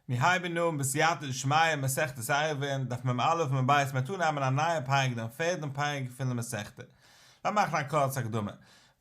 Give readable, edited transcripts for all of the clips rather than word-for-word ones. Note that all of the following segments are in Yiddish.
מיר הייבן אן בסייעתא דשמיא מסכת עירובין, דף מ"א עמוד ב', מ'וועט אנהייבן א נייע פרק דעם פערדן פרק פון די מסכתא. לאמיר מאכן א קורצע הקדמה.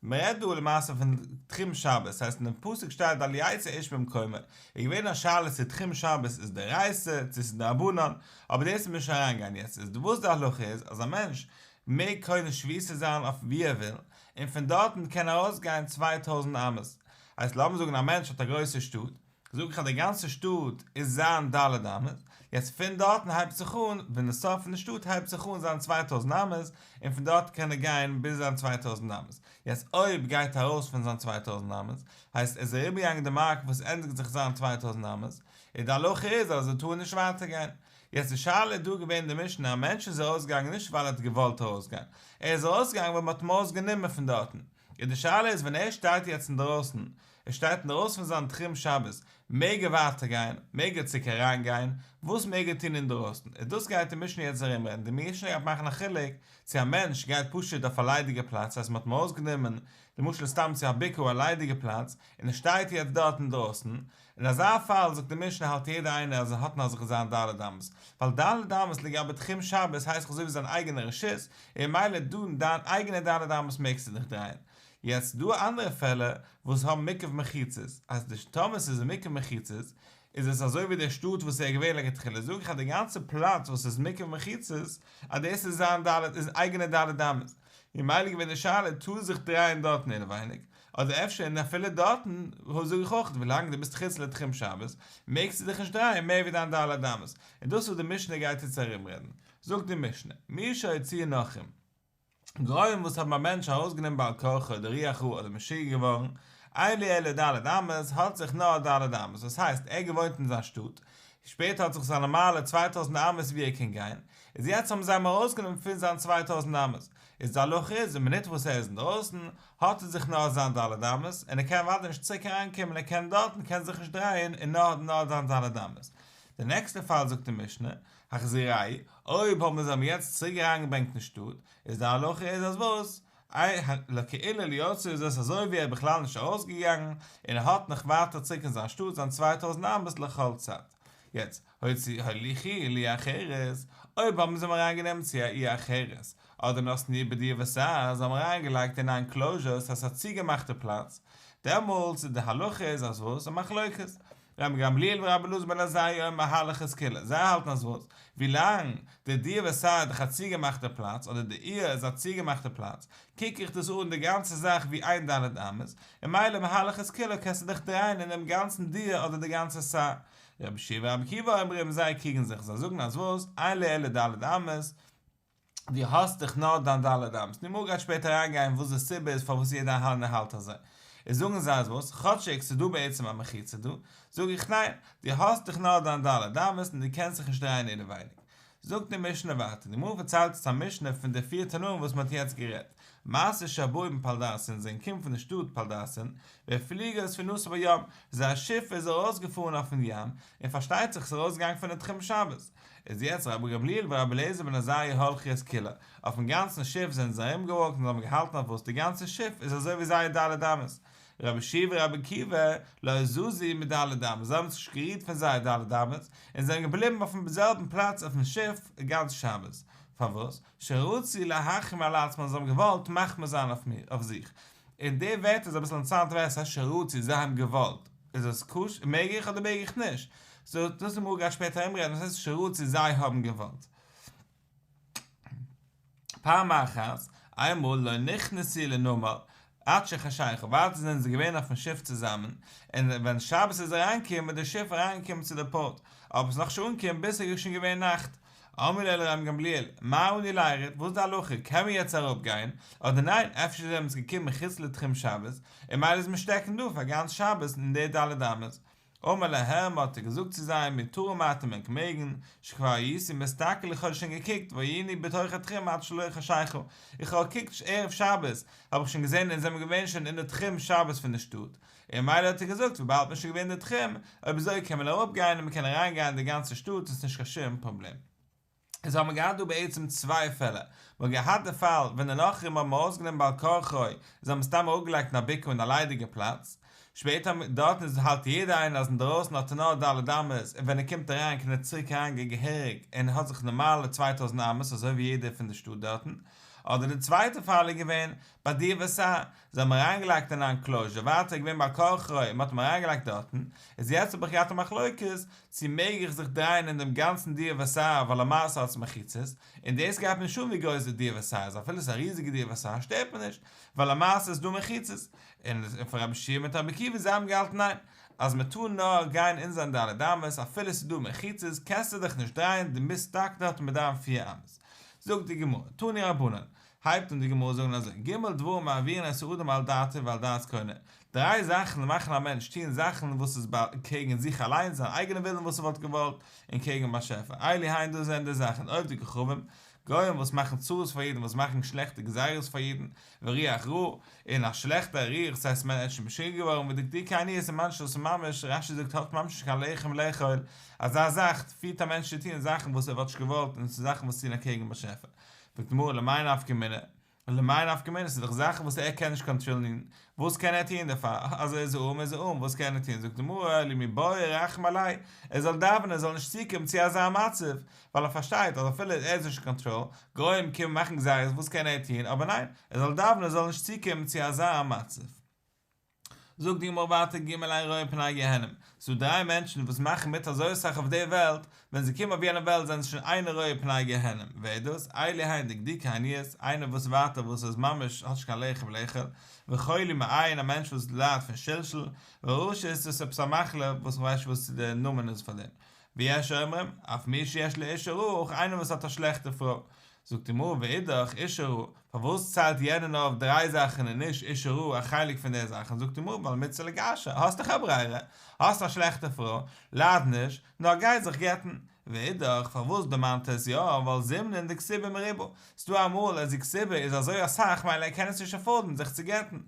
מען רעדט דא למעשה פון תחום שבת, ס'הייסט אין דעם פסוק שטייט אל יצא איש ממקומו, איז געווען א שאלה צו תחום שבת איז דאורייתא צו ס'איז דרבנן, אבער דאס מיר נישט אריינגיין יעצט, איז וואס די הלכה איז אז א מענטש מעג קונה שביתה זיין אויף ווי ער וויל, און פון דארטן קען ער ארויסגיין 2000 אמות. הייסט לאמיר זאגן א מענטש האט א גרויסע שטאט, זאג איך אז די גאנצע שטאט איז זיין ד' אמות, יעצט פון דארטן הייבט זיך אן, ווען די סוף פון די שטאט הייבט זיך אן זיין 2000 אמות, און פון דארט קען ער גיין ביז זיין 2000 אמות. יעצט אויב גייט ער ארויס פון זיין 2000 אמות, הייסט ער איז אריבערגעגאנגען די mark וואס ענדיגט זיך זיין 2000 אמות, און די הלכה איז אז ער טאר נישט ווייטער גיין. יעצט די שאלה איז דא געווען אין די משנה, א מענטש איז ארויסגעגאנגען נישט ווייל ער האט געוואלט ארויסגיין, ער איז ארויסגעגאנגען ווייל מען האט אים ארויסגענומען פון דארטן. און די שאלה איז ווען ער שטייט יעצט אינדרויסן, ער שטייט אינדרויסן פון זיין תחום שבת, מעג ער ווייטער גיין? מעג ער צוריק אריין גיין? וואס מעג ער טון אינדרויסן? איז דאס גייט די משנה יעצט ארום רעדן, די משנה גייט מאכן א חילוק צו א מענטש גייט פשוט אויף א ליידיגע פלאץ, אז מען האט אים ארויסגענומען למשל סתם צו א בקעה א ליידיגע פלאץ, און ער שטייט יעצט דארט אינדרויסן, אין אזא פאל זאגט די משנה האלט יעדער איינער אז ער האט נאר זיך זיין ד' אמות, ווייל ד' אמות לגבי תחום שבת הייסט דאך אזוי ווי זיין אייגענע רשות, און ממילא דא אין דיין אייגענע ד' אמות מעגסטו דיך דרייען. יעצט דא אנדערע פעלער וואס האבן מוקף מחיצות, אז די טאמער ס'איז מוקף מחיצות איז עס אזוי ווי די שטאט וואס ער איז געווען לכתחילה, זאג איך אז די גאנצע פלאץ וואס איז מוקף מחיצות אז דאס איז זיין ד' איז אייגענע ד' אמות, ממילא געווען די שאלה טאר זיך דרייען דארטן אינעווייניג, אדער אפשר און אפילו דארטן, זאג איך אויך, ווילאנג דו ביסט חוץ לתחום שבת, מעגסטו דיך נישט דרייען מער ווי דיין ד' אמות. און דאס וואס די משנה גייט יעצט ארומרעדן. זאגט די משנה, מי שהוציאו נכרים, גוים וואס האבן א מענטש ארויסגענומען בעל כרחו אדער רוח רעה אדער משוגע געווארן, אין לו אלא ד' אמות, האט זיך נאר ד' אמות, דאס הייסט, ער געוואוינט אין זיין שטאט, שפעטער האט זיך זיין נארמאלע 2000 אמות ווי ער קען גיין, איז יעצט האבן זיי אים ארויסגענומען פון זיין 2000 אמות, איז די הלכה איז, די מינוט וואס ער איז אינדרויסן, האט ער זיך נאר זיין ד' אמות, און ער קען אוודאי נישט צוריק אריינקומען, ער קען דארטן קען זיך נישט דרייען און נאר נאר זיין ד' אמות. די נעקסטע פאל זאגט די משנה, החזירוהו, אויב האבן זיי אים יעצט צוריק אריינגעברענגט אין שטאט, איז די הלכה איז אז וואס? כאילו לא יצא איז עס אזוי ווי ער איז בכלל נישט ארויסגעגאנגען, און ער האט נאך ווייטער צוריק אין זיין שטאט זיין 2000 אמות לכל צד. יעצט, הוליכוהו לעיר אחרת, אויב האבן זיי אים אריינגענומען צו א עיר אחרת, אדער נתנוהו בדיר וסהר, זיי האבן אריינגעלייגט אין א enclosure, ס'הייסט א צוגעמאכטע פלאץ, דעמאלטס איז די הלכה איז אז וואס? א מחלוקת. רבי גמליאל ורבי אלעזר בן עזריה מהלך את כולה, זיי האלטן אז וואס? ווילאנג די דיר וסהר איז דאך א צוגעמאכטע פלאץ, אדער די עיר איז א צוגעמאכטע פלאץ, קוק איך דאס אן די גאנצע זאך ווי איין ד' אמות, און מילא מהלך את כולה קענסטו דיך דרייען אין דעם גאנצן דיר אדער די גאנצע סהר. רבי יהושע ורבי עקיבא אומרים זיי קריגן זיך, זיי זאגן אז וואס? אין לו אלא ד' אמות, דו האסט דאך נאר דיין ד' אמות, די גמרא גייט שפעטער אריינגיין וואס די סיבה איז פארוואס יעדער איינער האלט אזוי, איז זאגן זיי אז וואס, כאטשיג ס'איז דא בעצם א מחיצה דא, זאג איך ניין, דו האסט דאך נאר דיין ד' אמות און דו קענסט זיך נישט דרייען אינעווייניג. זאגט די משנה ווייטער, די גמרא פארציילט אונז א משנה פון די פיר תנאים וואס מען האט יעצט גערעדט, מעשה שבאו מפלדסין, זיי זענען געקומען פון די שטאט פלדסין, והפליגה ספינתן בים, זייער שיף איז ארויסגעפארן אויפן ים, און פארשטייט זיך ס'איז ארויסגעגאנגען פון די תחום שבת. איז יעצט רבי גמליאל ורבי אליעזר בן עזריה הלכו את כולה, אויפן גאנצן שיף זענען זיי ארומגעוואקט און זיי האבן געהאלטן אויף וואס די גאנצע שיף איז אזוי ווי זייער ד' אמות. רבי יהושע ורבי עקיבא לא זזו מד' אמות, זיי האבן זיך נישט גערירט פון זייער ד' אמות, און זענען געבליבן אויפן זעלבן פלאץ אויפן שיף גאנץ שבת. פארוואס? שרצו להחמיר על עצמן, זיי האבן געוואלט מחמיר זיין אויף מיר, אויף זיך. און די ווערטער איז אביסל אינטערעסאנט ווער עס הייסט שרצו, זיי האבן געוואלט. איז עס כשר, מעג איך אדער מעג איך נישט? so דאס איז גמרא גייט שפעטער ארומרעדן וואס הייסט שרצו זיי האבן געוואלט. פעם אחת, איינמאל, לא נכנסו לנמל, עד שחשיכה, ווייטער זענען זיי געווען אויפן שיף צוזאמען, און ווען שבת איז אריינגעקומען איז די שיף אריינגעקומען צו די port, אבער עס איז נאך נישט אנגעקומען ביז עס איז שוין געווען נאכט. אמרו לו לרבן גמליאל, מהו לירד, וואס איז די הלכה, קען מען יעצט אראפגיין, אדער ניין, אפשר זענען מיר געקומען חוץ לתחום שבת, און מילא איז מען שטעקן דא פאר גאנץ שבת אין די ד' אמות. אמר להם, האט ער געזאגט צו זיי, מותרים אתם ענק מעגן, שכבר הייתי מסתכל איך האב שוין געקוקט, והיינו בתוך התחום עד שלא חשיכה, איך האב געקוקט ערב שבת, האב איך שוין געזען אונז זעמיר געווען שוין אין די תחום שבת פון די שטאט, און מילא האט ער געזאגט וויבאלד מ'איז שוין געווען אין די תחום, אויב אזוי קען מען אראפ גיין און מ'קען אריין גיין אין די גאנצע שטאט ס'איז נישט קיין שום פראבלעם. איז האבן מיר געהאט דא בעצם צוויי פעלער, מ'האט געהאט די פאל ווען די נכרים האבן ארויסגענומען בעל כרחו און זיי האבן סתם אראפגעלייגט אין א בקעה אין א ליידיגע פלאץ. שפעטער דארטן איז האלט יעדער איינער אז אינדרויסן האט ער נאר ד' אמות און ווען ער קומט אריין קען ער צוריק אריינגיין געהעריג און האט זיך נארמאלע 2000 אמות אזוי ווי יעדער פון די שטאט דארטן. אדער די צווייטע פאל איז געווען ביי דיר וסר, זיי האבן אריינגעלייגט אין א enclosure, ווייטער איז געווען בעל כרחו און מ'האט אים אריינגעלייגט דארטן, איז יעצט האב איך געהאט א מחלוקת צו מעג איך זיך דרייען אין דעם גאנצן דיר וסר ווייל למעשה האט עס מחיצות, און דאס גייט מיר נישט אן ווי גרויס די דיר וסר איז, אפילו עס איז א ריזיגע דיר וסר שטערט מיר נישט, ווייל למעשה איז דא מחיצות, און פון רבי יהושע מיט רבי עקיבא זיי האבן געהאלטן ניין, אז מען טאר נאר גיין אין זיין ד' אמות אפילו עס איז דא מחיצות קענסטו דיך נישט דרייען דו ביסט stuck דארט מיט דיין פיר אמות. זאגט די גמרא, תנו רבנן, הייבט אן די גמרא זאגן אזוי, ג' דברים מעבירין את האדם על דעתו ועל דעת קונו, דריי זאכן מאכן א מענטש טון זאכן וואס איז קעגן זיך אליינס, זיין אייגענע ווילן וואס ער וואלט געוואלט, און קעגן באשעפער, אלו הן דאס זענען די זאכן, עובדי כוכבים, גוים וואס מאכן צרות פאר אידן, וואס מאכן שלעכטע גזירות פאר אידן, ורוח רעה, און א שלעכטע רוח, ס'הייסט מען איז שוין משוגע געווארן, ודקדוקי עניות און מענטשן וואס ממש, רש"י זאגט האט ממש נישט קיין לחם לאכול, אזא זאך פירט א מענטש צו טון זאכן וואס ער וואלט נישט געוואלט און צו זאכן וואס טון אקעגן באשעפער. זאגט די גמרא למאי נפקא מינה? למאי נפקא מינה? ס'איז דאך זאכן וואס ער קען נישט קאנטראלירן, וואס קען ער טון דערפאר? אז ער איז ארעם איז ער ארעם, וואס קען ער טון? זאגט די גמרא למיבעי רחמי עליה, ער זאל דאווענען ער זאל נישט צוקומען צו אזא מצב, ווייל ער פארשטייט אז אפילו ער איז נישט אין קאנטראל, גוים קומען מאכן גזירות וואס קען ער טון, אבער ניין, ער זאל דאווענען ער זאל נישט צוקומען צו אזא מצב. זאגט די גמרא ווייטער ג' אין רואין פני גיהנום, ס'דא דריי מענטשן וואס מאכן מיט אזוי אסאך אויף די וועלט, ווען זיי קומען אויף יענע וועלט זענען זיי שוין אינו רואה פני גיהנום, ווער איז דאס? אלו הן דקדוקי עניות, איינער וואס ווייטער וואס איז ממש האט נישט קיין לחם לאכול, וחולי מעין א מענטש וואס ליידט פון שלשול, ורשע איז דאס עפעס א מחלה וואס כ'ווייס נישט וואס די נאמען איז פאר דעם, ויש אומרים, אף מי שיש לו אשה רעה, אויך איינער וואס האט א שלעכטע פרוי. זאגט די גמרא ואידך, אשה רעה, פארוואס ציילט יענער נאר אויף דריי זאכן און נישט אשה רעה א חלק פון די זאכן, זאגט די גמרא ווייל מצוה לגרשה, האסט דאך א ברירה, האסט א שלעכטע פרוי, לייד נישט, נאר גיי זיך גט'ן. ואידך, פארוואס דערמאנט ער עס יא, ווייל זימנין דכתובה מרובה, ס'דא אמאל אז די כתובה איז אזוי אסאך מילא ער קען עס נישט afford ן זיך צו גט'ן,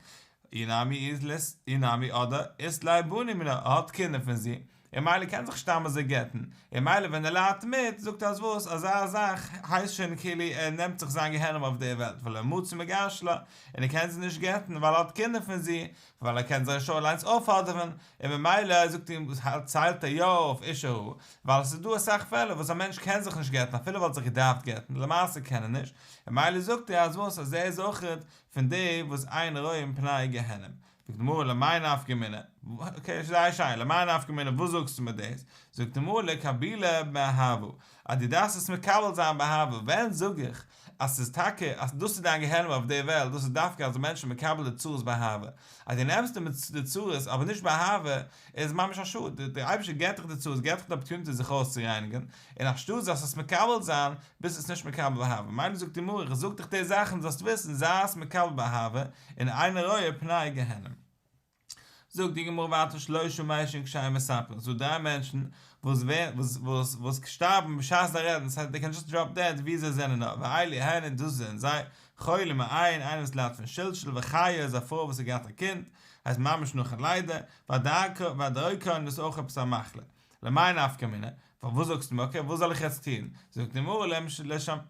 אי נמי אית לית אי נמי אדער אית ליה בני מינה ער האט קינדער פון זי, און מילא קען זיך סתם אזוי גט'ן, און מילא ווען ער ליידט מיט, זאגט ער אז וואס, אזא זאך הייסט שוין כאילו ער נעמט זיך זיין גיהנום אויף דער וועלט, ולא מצי מגרש לה, און ער קען זי נישט גט'ן ווייל ער האט קינדער פון זי, ווייל ער קען זיי נישט אליינס אויפהאדעווען, און ממילא זאגט אים ציילט ער יא אויף אשה רעה, ווייל עס איז דא אסאך פעלער וואס א מענטש קען זיך נישט גט'ן אפילו ער וואלט זיך געדארפט גט'ן, למעשה קען ער נישט, און מילא זאגט ער אז וואס אז ער איז אויכעט פון די וואס אין רואים פני גיהנום. זאגט די גמרא למאי נפקא מינה, okay זייער שיין, למאי נפקא מינה וואס זאגסטו מיט דאס? זאגט די גמרא לקבולי באהבה, אז דו דארפסט עס מקבל זיין באהבה, ווען זאג איך אז ס'איז טאקע אז דאס איז דיין גיהנום אויף די וועלט, דאס איז דווקא אז די מענטש איז מקבל די צרות באהבה, אז דו נעמסט די צרות אבער נישט באהבה, איז ממש א שאד, דער אייבערשטער געבט דיך די צרות, געבט דיך די opportunity זיך אויסצורייניגן, און אנשטאט זאלסט עס מקבל זיין, ביסט עס נישט מקבל באהבה. ממילא זאגט די גמרא, איך זאג דיך די זאכן זאלסט וויסן, זיי עס מקבל באהבה, און אינו רואה פני גיהנום. זאגט די גמרא ווייטער שלושה מתים כשהם מספרין, ס'דא דריי מענטשן וואס וואס וואס שטארבן בשעת זיי רעדן, ס'הייסט they can just drop dead ווי זיי זענען נאר, ואלו הן און דאס זענען זיי, חולי מעין, איינער וואס ליידט פון שלשול, וחיה איז א פרוי וואס האט געהאט א קינד, הייסט ממש נאכן לידה, והדרקון דאס איז אויך עפעס א מחלה. למאי נפקא מינה? פארוואס זאגסטו מיר okay וואס זאל איך יעצט טון? זאגט די גמרא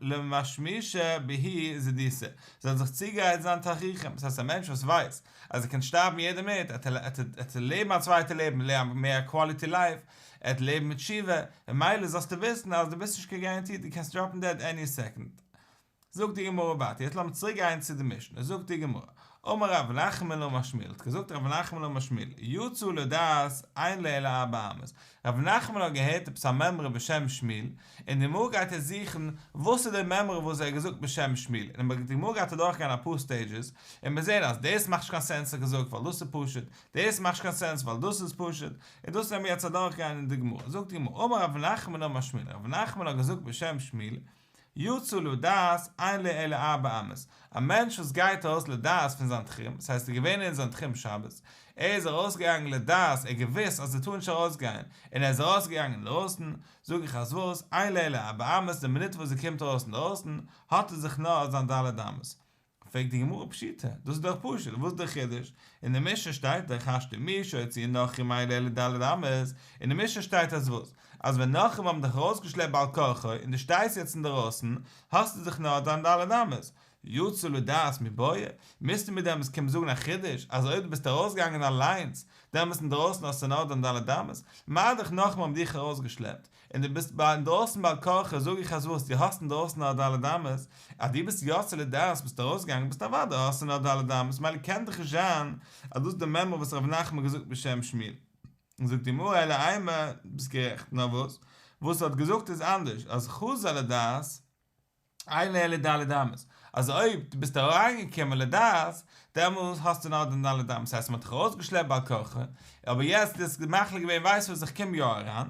למשמשי בהו זידותא, זאל זיך צוגרייטן זיין תכריכים, דאס הייסט א מענטש וואס ווייסט אז ער קען שטארבן יעדע מינוט, ער וועט לעבן א צווייטע לעבן, מער א quality life, ער וועט לעבן מיט תשובה, ממילא זאלסטו וויסן אז דו ביסט נישט קיין guarantee, דו קענסט drop ן dead any second. זאגט די גמרא ווייטער, יעצט לאמיר צוריק גיין צו די משנה, זאגט די גמרא, אמר רב נחמן אמר שמואל, האט געזאגט רב נחמן אמר שמואל, יצא לדעת אין לו אלא ארבע אמות, רב נחמן האט געהערט עפעס א מימרא בשם שמואל, און די גמרא גייט יעצט זוכן וואס איז די מימרא וואס ער האט געזאגט בשם שמואל, און די גמרא גייט אדורך גיין אפאר stages, און מיר זעהן אז דאס מאכט נישט קיין sense האט געזאגט ווייל דאס איז פשוט, דאס מאכט נישט קיין sense ווייל דאס איז פשוט, און דאס וועלן מיר יעצט אדורך גיין אין די גמרא, זאגט די גמרא, אמר רב נחמן אמר שמואל, רב נחמן האט געזאגט בשם שמואל, יצא לדעת אין לו אלא ארבע אמות, א מענטש וואס גייט ארויס לדעת פון זיין תחום, דאס הייסט ער איז געווען אין זיין תחום שבת, ער איז ארויסגעגאנגען לדעת, ער האט געוואוסט אז ער טאר נישט ארויסגיין, און ער איז ארויסגעגאנגען אינדרויסן, זאג איך אז וואס, אין לו אלא ארבע אמות, די מינוט וואס ער קומט ארויס אינדרויסן, האט ער זיך נאר זיין ד' אמות. פרעגט די גמרא פשיטא, דאס איז דאך פשוט, וואס איז דער חידוש? אין די משנה שטייט דאך השתא מי שהוציאוהו נכרים אין לו אלא ד' אמות, אין די משנה שטייט אז וואס? אז ווען נכרים האבן דיך ארויסגעשלעפט בעל כרחו און דו שטייסט יעצט אינדערויסן, האסטו זיך נאר דיין ד' אמות. יצא לדעת מיבעיא, מוזטו מיר דעמאלטס קומען זאגן א חידוש, אז אויב דו ביסט ארויסגעגאנגען אליינס, דעמאלטס אינדרויסן האסטו נאר דיין ד' אמות, מה דאך נכרים האבן דיך ארויסגעשלעפט, און דו ביסט ביי אינדרויסן בעל כרחו זאג איך אז וואס, דו האסט אינדרויסן נאר ד' אמות, אז דו ביסט יצא לדעת ביסט ארויסגעגאנגען ביסט אוודאי האסטו נאר ד' אמות, מילא קען דאך נישט זיין אז דאס איז די מימרא וואס ר' נחמן האט געזאגט בשם שמואל. זאגט די גמרא אלא אימא, ביסט גערעכט, נאר וואס, וואס ער האט געזאגט איז אנדערש, אז חזר לדעת, אין לו אלא ד' אמות, אז אויב דו ביסט אריינגעקומען לדעת, דעמאלס האסטו נאר דיין ד' אמות, ס'הייסט מ'האט דיך ארויסגעשלעפט בעל כרחו, אבער יעצט דו האסט מחליט געווען ווייסט וואס איך קום יא אריין,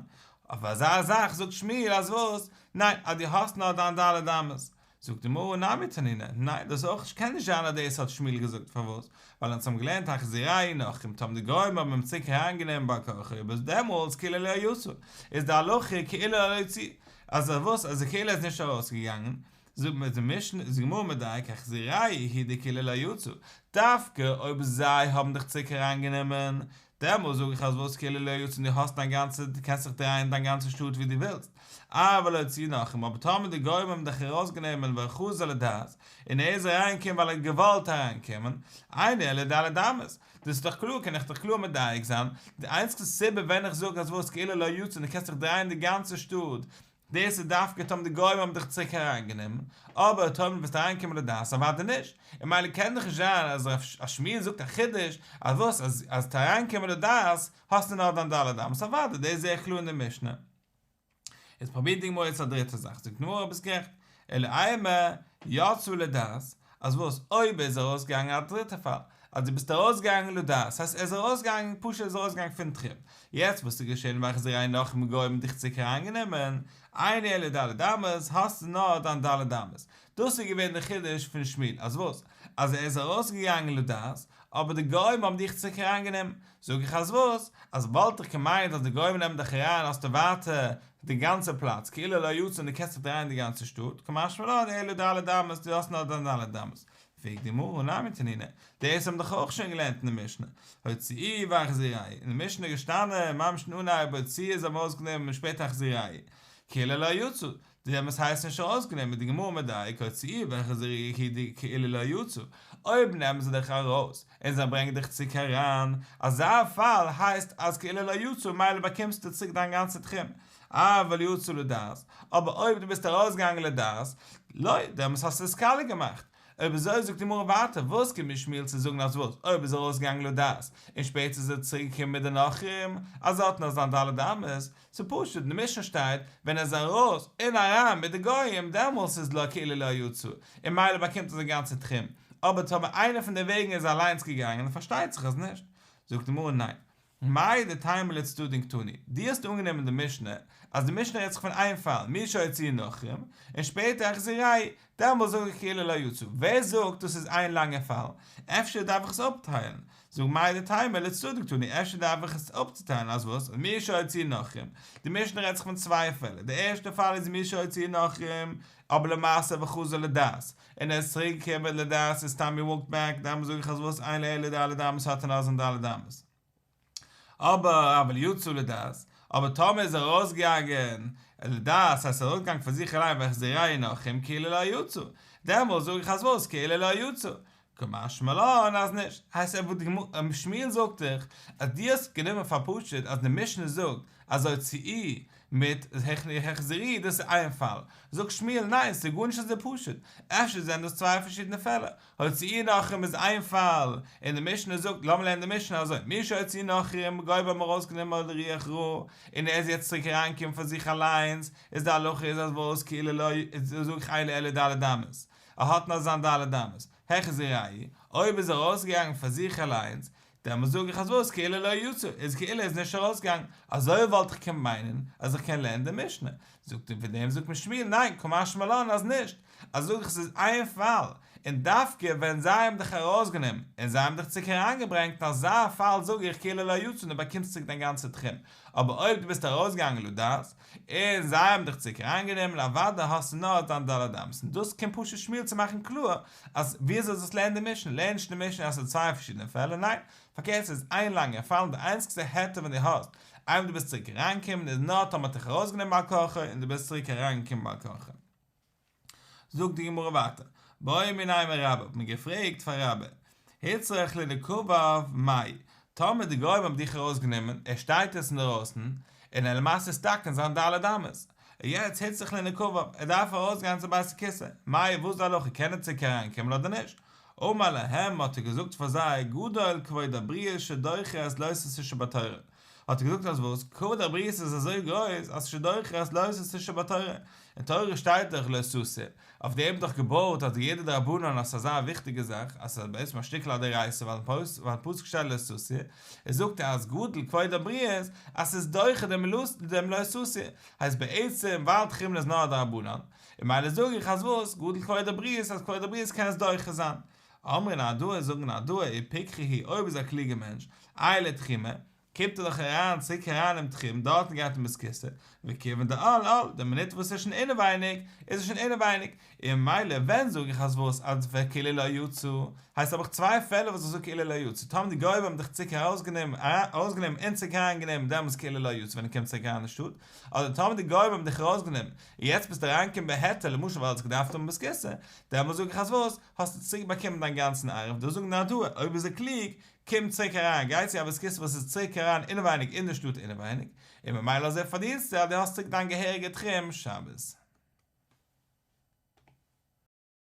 אויף אזא זאך זאגט שמואל אז וואס, ניין, אז דו האסט נאר דיין ד' אמות, זאגט די גמרא נמי תנינא, ניין דאס אויך נישט קען נישט זיין אז דאס האט שמואל געזאגט פארוואס, ווייל אונז האבן געלערנט החזירוהו נכרים טאמער די גוים האבן אים צוריק אריינגענומען בעל כרחו איז דעמאלס כאילו לא יצא, איז די הלכה כאילו לא יצא, אז וואס אז כאילו איז נישט ארויסגעגאנגען, זאגט מיר די משנה איז די גמרא מדייק החזירוהו הוא דכאילו לא יצא, דווקא אויב זיי האבן דיך צוריק אריינגענומען, דעמאלס זאג איך אז וואס כאילו לא יצא און דו האסט דיין גאנצע דו קענסט זיך דרייען דיין גאנצע שטאט ווי דו ווילסט, אבל הוציאוהו נכרים, אבער טאמער די גוים האבן דיך ארויסגענומען וחזר לדעת, און ער איז אריינגעקומען ווייל ער האט געוואלט אריינקומען, אין לו אלא ד' אמות, דאס איז דאך קלאר קען איך דאך קלאר מדייק זיין, די איינציגסטע סיבה ווען איך זאג אז וואס כאילו לא יצא און דו קענסט זיך דרייען די גאנצע שטאט, דאס איז דווקא טאמער די גוים האבן דיך צוריק אריינגענומען, אבער טאמער דו ביסט אריינגעקומען לדעת אוודאי נישט, און מילא קען דאך נישט זיין אז ר' שמואל זאגט א חידוש אז וואס אז אז צו אריינקומען לדעת האסטו נאר דיין ד' אמות אוודאי דאס זעה איך קלאר אין די משנה. איז פרובירט די גמרא יעצט א דריטע זאך, זאגט די גמרא ביסט גערעכט, אלא אימא יצא לדעת, אז וואס אויב ער איז ארויסגעגאנגען א דריטע פאל, אז דו ביסט ארויסגעגאנגען לדעת, ס'הייסט ער איז ארויסגעגאנגען פשוט ער איז ארויסגעגאנגען פון תחום, יעצט וואס איז געשען והחזירוהו נכרים גוים האבן דיך צוריק אריינגענומען, אין לו אלא ד' אמות, האסטו נאר דיין ד' אמות, דאס איז געווען די חידוש פון שמואל, אז וואס? אז ער איז ארויסגעגאנגען לדעת, אבער די גוים האבן דיך צוריק אריינגענומען, זאג איך אז וואס? אז וואלט איך געמיינט אז די גוים נעמען דיך אריין האסטו ווייטער די גאנצע פלאץ כאילו לא יצא און דו קענסט זיך דרייען די גאנצע שטאט, קא משמע לן אלא ד' אמות דו האסט נאר דיין ד' אמות. פרעגט די גמרא הא נמי תנינא, דאס האבן דאך אויך שוין געלערנט אין די משנה, הוציאוהו והחזירוהו, אין די משנה איז געשטאנען ממש אין אנהייב הוציאוהו זיי האבן ארויסגענומען און שפעטער החזירוהו, כאילו לא יצא, דעמאלס הייסט נישט ארויסגענומען די גמרא מדייק הוציאוהו והחזירוהו הוא דכאילו לא יצא, אויב נעמען זיי דיך ארויס און זיי ברענגען דיך צוריק אריין, אזא פאל הייסט אז כאילו לא יצא מילא באקומסטו צוריק דיין גאנצע תחום, אבל יצא לדעת, אבער אויב דו ביסט ארויסגעגאנגען לדעת, לא, דעמאלס האסטו עס קאליע געמאכט. אויב אזוי זאגט די גמרא ווייטער, וואס קומט מיר שמואל צו זאגן אז וואס, אויב איז ער ארויסגעגאנגען לדעת, און שפעטער איז ער צוריק געקומען מיט די נכרים, אז ער האט נאך זיין ד' אמות, ס'איז פשוט, אין די משנה שטייט, ווען ער איז ארויס און אריין מיט די גויים, דעמאלס איז לא כאילו לא יצא, און מילא באקומט ער זיין גאנצע תחום, אבער טאמער איינער פון די וועגן איז אליינס געגאנגען, פארשטייט זיך אז נישט. זאגט די גמרא ניין. מהו דתימא לצדדין קתני, דו האסט אנגענומען די משנה אז די משנה רעדט זיך פון איין פאל, מי שהוציאוהו נכרים, און שפעטער החזירוהו, דעמאלס זאג איך כאילו לא יצא, ווער זאגט דאס איז איין לאנגע פאל? אפשר דארף איך עס אפטיילן? זאג מהו דתימא לצדדין קתני, אפשר דארף איך עס אפצוטיילן אז וואס? אז מי שהוציאוהו נכרים, די משנה רעדט זיך פון צוויי פעלער, די ערשטע פאל איז מי שהוציאוהו נכרים, אבער למעשה וחזר לדעת, און ער איז צוריק געקומען לדעת איז סתם הי וואלקד בעק, דעמאלס זאג איך אז וואס אין לו אלא ד' אמות האט ער נאר זיין ד' אמות. אבער אבל יצא לדעת, אבער טאמער איז ער ארויסגעגאנגען לדעת, הייסט ער איז ארויסגעגאנגען פון זיך אליין והחזירוהו נכרים כאילו לא יצא, דעמאלס זאג איך אז וואס כאילו לא יצא, קא משמע לן אז נישט, הייסט ער וואס די גמ' שמואל זאגט דיך אז דו האסט גענומען פאר פשוט אז די משנה זאגט אז הוציאוהו מיט החזירוהו דאס איז איין פאל, זאגט שמואל ניין ס'איז גארנישט אזוי פשוט, אפשר זענען דאס צוויי פארשידענע פעלער, הוציאוהו נכרים איז איין פאל, און די משנה זאגט לאמיר לערנען די משנה אזוי מי שהוציאוהו נכרים גוים האבן ארויסגענומען אדער רוח רעה און ער איז יעצט צוריק אריינגעקומען פאר זיך אליינס איז די הלכה איז אז וואס כאילו לא זאג איך אין לו אלא ד' אמות ער האט נאר זיין ד' אמות, החזירוהו, אויב איז ער ארויסגעגאנגען פאר זיך אליינס, דעמאלס זאג איך אז וואס, כאילו לא יצא, איז כאילו ער איז נישט ארויסגעגאנגען, אזוי וואלט איך קענען מיינען אז איך קען לערנען די משנה, זאגט און פון דעם זאגט מיר שמואל ניין, קא משמע לן אז נישט, אז זאג איך ס'איז איין פאל, און דווקא ווען זיי האבן דיך ארויסגענומען, און זיי האבן דיך צוריק אריינגעברענגט, אין אזא פאל זאג איך כאילו לא יצא און דו באקומסט צוריק דיין גאנצע תחום, אבער אויב דו ביסט ארויסגעגאנגען לדעת, און זיי האבן דיך צוריק אריינגענומען, אוודאי האסטו נאר דיין ד' אמות, און דאס קומט פשוט שמואל צו מאכן קלאר, אז וויאזוי זאלסט לערנען די משנה, לערן נישט די משנה אז ס'איז צוויי פארשידענע פעלער, ניין, פארקערט ס'איז איין לאנגער פאל און די איינציגסטע היתר ווען דו האסט, איינמאל דו ביסט צוריק אריינגעקומען איז נאר טאמער מ'האט דיך ארויסגענומען בעל כרחו און דו ביסט צוריק אריינגעקומען בעל כרחו. זאגט די גמרא ווייטער, בעו מיניה מרבה, האט מען געפרעגט פאר רבה, הוצרך לנקביו מאי? טאמער די גוים האבן דיך ארויסגענומען, ער שטייט יעצט אינדערויסן, און ער למעשה איז סטאק אין זיין ד' אמות, און יעצט היצרך לנקביו, ער דארף ארויסגיין צום בית הכסא, מאי וואס די הלכה קען ער צוריק אריינקומען אדער נישט? אמר להם האט ער געזאגט פאר זיי, גדול כבוד הבריות שדוחה את לא תעשה שבתורה, האט ער געזאגט אז וואס? כבוד הבריות איז אזוי גרויס אז שדוחה את לא תעשה שבתורה, אין תורה שטייט דאך לא תסור, אויף דעם איז דאך געבויט אז יעדע דרבנן אז ס'איז אזא וויכטיגע זאך אז ס'איז בעצם א שטיקל א דאורייתא ווייל אין פסוק שטייט לא תסור, איז זאגט ער אז גדול כבוד הבריות אז ס'איז דוחה דעם לא תסור, הייסט בעצם ווייל תחומין איז נאר א דרבנן, און ממילא זאג איך אז וואס? גדול כבוד הבריות אז כבוד הבריות קען עס דוחה זיין. אמרי נהרדעי זאגן נהרדעי ופיקחא הוא אויב איז א קלוגע מענטש, עייל לתחומא, קומט ער דאך אריין צוריק אריין אין תחום, דארטן גייט אין בית כסא, וכיוון דעל על, די מינוט וואס ער איז שוין אינעווייניג, איז ער שוין אינעווייניג, און ממילא ווען זאג איך אז וואס, אז וכאילו לא יצא, הייסט האב איך צוויי פעלער וואס איך זאג כאילו לא יצא, טאמער די גוים האבן דיך צוריק ארויסגענומען און צוריק אריינגענומען דעמאלטס כאילו לא יצא ווען ער קומט צוריק אריין אין שטאט, אדער טאמער די גוים האבן דיך ארויסגענומען און יעצט ביסטו אריינגעקומען בהיתר למשל ווייל האסט געדארפט האבן בית כסא, דעמאלטס זאג איך אז וואס, האסטו צוריק באקומען דיין גאנצן עירוב, דאס זאגן נהרדעי, אויב איז ער קלוג, קום צוריק אריין, גיי צו א בית כסא וואס איז צוריק אריין אינעווייניג אין די שטאט אינעווייניג, און ממילא אזוי פארדינסטו אז דו האסט צוריק דיין געהעריגע תחום שבת.